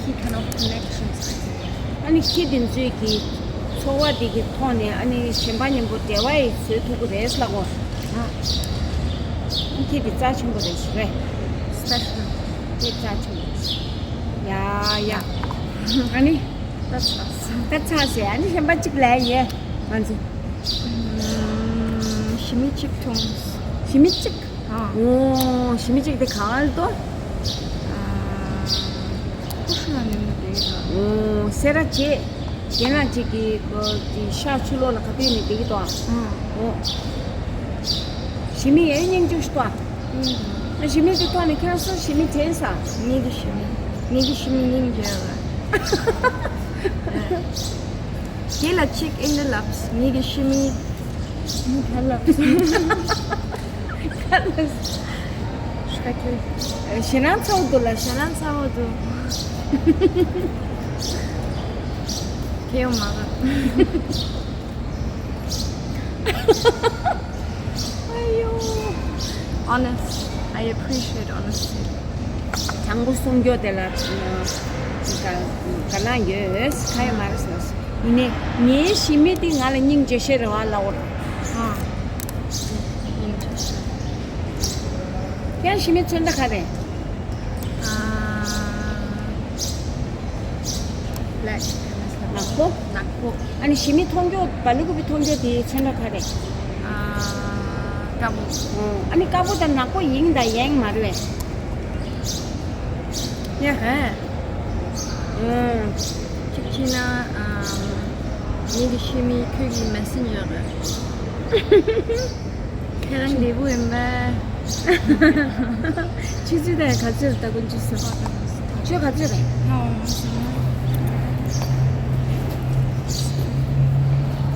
ཁྱི་kind of connections ཨ་ནི་ཁྱི་དེ་ཚོས་ཀྱི་ཚོར་བ་དེ་གི་ཐོག་ནས་ཨ་ནི་གཞན་པ་མཉམ་པོ་འབྲེལ་བ་ཡི་བཟོས་ཐུབ་ཀྱི་རེད་ལབ་གོ། ཨ་ཁྱི་དེ་རྩ་ཆེན་པོ་རེད་ཞུ་རེད། Special། ཁྱི་རྩ་ཆེན་པོ་རེད། ཡ་ཡ། ཨ་ནི། ད་ཚར་སོང་། ད་ཚར་སོང་། ཨ་ནི་གཞན་པ་གཅིག་ལབ་ཡ། ང་ཚོ། ཨམ། ཞི་མི་གཅིག་མཐོང་། ཞི་མི་གཅིག་ཨ། ཨོ། ཞི་མི་གཅིག་དེ་ག་བར་དོ། ཨ། ཀུ་ཤུ་ལ་ནི་མི་དེ་ཡོད། ཨོ། སེ་ར་བྱེས། རྒན་ལགས་གཅིག་གིས་ཁོ་དེ་ཤག་ཆུ་ལོག་ལ་ག་དུས་ནི་བསྡད་ཀྱི་འདུག་ཨ། ཨ། ཨོ། ཞི་མི་ཡའི་སྙིང་རྗེ་ཞིག་འདུག་ཨ། ཨ་ཞི་མི་དེ་ཐོག་ནས་ཁྱེད་རང་སུ་ཞི་མི་དྲན་ས། ངེད་ཀྱི་ཞི་མི། ངེད་ཀྱི་ཞི་མི་སྙིང་རྗེ་ཡོད་རེད། དེ་ལ་གཅིག་ཨིན་ནི་ལབ། ངེད་ཀྱི་ཞི་མི། ངས་ག་ལབ་སོང་། ག་ལབ་སོང་། Schrecklich། ཞེད་སྣང་ཚ་བོ་འདུག་ལ། ཞེད་སྣང་ཚ་བོ་འདུག་ཁྱེད་ཡོང་མ་ག་ཨ་ཡོ། Honest. I appreciate honesty. དྲང་པོ་གསུང་རྒྱུ་དེ་ལ་དགའ་དགའ་སྣང་ཡོད། ག་ཡོད་མ་རེད་ཟེར། ཡིན་ནའི་ངའི་ཞི་མི་དེ་ང་ལ་སྙིང་རྗེ་ཤོས་རེད་བ་ལབ་པ་རེད། ཨ། ཡིན་ཆོག་ཤོས། ཁྱེད་ཞི་མི་ཚོན་ཁྲ་ག་རེད། ཨ། Black. ནག་པོ། ནག་པོ། ཨ་ནི་ཞི་མི་མཐོང་རྒྱུ་བ་ལི་ཀུ་པི་མཐོང་རྒྱུ་དེ་ཚོན་ཁྲ་ག་རེད། ཨ། དཀར་པོ། ཨོ། ཨ་ནི་དཀར་པོ་དང་ནག་པོ་ཡིན་དང་ཡང་མ་རེད་པས། ཡ། ཧེ། ཨོ། གཅིག་བྱས་ན་ཨམ། ངེད་ཀྱི་ཞི་མི་ཁྱོད་ཀྱི་messenger རེད། ཁྱེད་རང་འབྲས་བུ་ཡིན་པས། ཆུ་ཚོད་དང་ག་ཚོད་རེད། ད་དགོང་ཆུ་ཚོད། ཆུ་ག་ཚོད་རེད།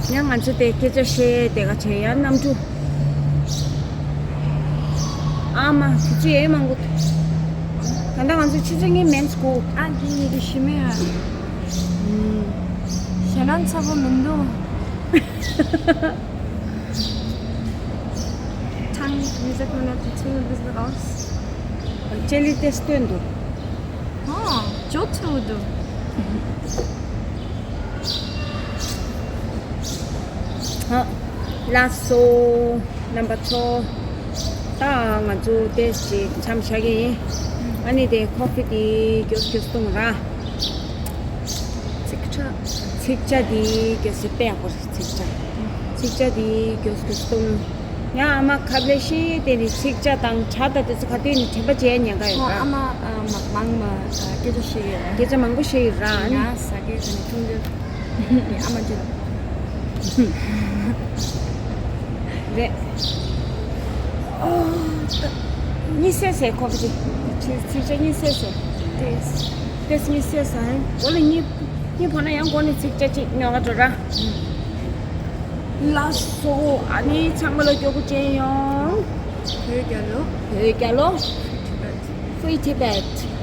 ཡང་ང་ཚོ་དེ་སྐད་ཆ་བཤད་དེ་ག་བྱས་ཡང་གནམ་གྲུ། ཨ་མ་དེ་ཚོ་ཡས་མང་པོ་འདུག་ད་ལྟ་ང་ཚོ་ཆུ་ཚོད་གཉིས་མིན་འགྲོ། ཨ་འདི་ཡི་གེ་ཞི་མི་ཡ། ཞེ་ན་ཚ་པོ་མི་འདུག Tang Music Manager zu ein bisschen raus. Jelly Test འདུག་ཨ་ཇོ་ཚོ་འདུག་ཨ་ལགས་སོ། རྣམ་པ་ཚོ། ད་ང་ཚོ་ཏེས་ཅིག་མཚམས་བཞག་གི་ཡིན། ཨ་ནི་དེ་ཁོ་ཕི་དེ་མགྱོགས་མགྱོགས་གཏོང་ར། ཚིག་ཆ། ཚིག་ཆ་དེ་མགྱོགས་སེ་དཔེ་ཡག་པོ་རེད། ཚིག་ཆ། ཚིག་ཆ་དེ་མགྱོགས་མགྱོགས་གཏོང་། ཡང་ཨ་མ་ཁབ་ལས་ཤེས་དེ་ནི་ཚིག་ཆ་དང་བྱ་དང་དེ་ཚོ་ག་དུས་ནི་དྲན་པ་བརྗེད་ཉེན་ཁ་ཡོད་ཨོ་ཨ་ར། མ་ཨ་མ་མང་མ་ཨ་སྐད་ཆ་བཤད་ཡོད་ར། སྐད་ཆ་མང་པོ་བཤད་ཡོད་ར། ཨ་ནི་ང་ཟ་སྐད་དེ་ནི་ཐུང་དུས་ཨ་མ་ཅི་ལ། རེད། གཉིད་སད་སད་ཁོ་གི་ཚིག་ཆ་གཉིད་སད་སད། ཏེས། ཏེས་གཉིད་སད་སད། འོ་ལ་གཉིད་གཉིད་ཕོག་ན་ཡང་འགོ་ནས་ཚིག་ཆ་གཅིག་ཉོ་ག་འགྲོ་ར། ལགས་སོ། ཨ་ནི་ཚང་མ་ལ་སྐྱོ་པོ་ཅན་ཡོང་། བོད་རྒྱལ་ལོ། བོད་རྒྱལ་ལོ། Free Tibet། Free Tibet།